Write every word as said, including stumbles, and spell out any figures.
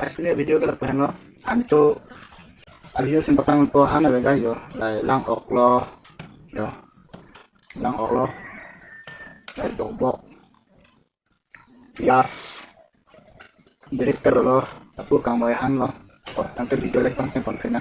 Guys, pini video ke lapu henlo. Ancho a-video sim patang po han ave guys yo. Lai lang-ok lo. Yo. Lang-ok lo. Lai dokbok. Pias. Director lo. Lapu kangmoi han lo. Oh, tangte video like pang sing pon pena.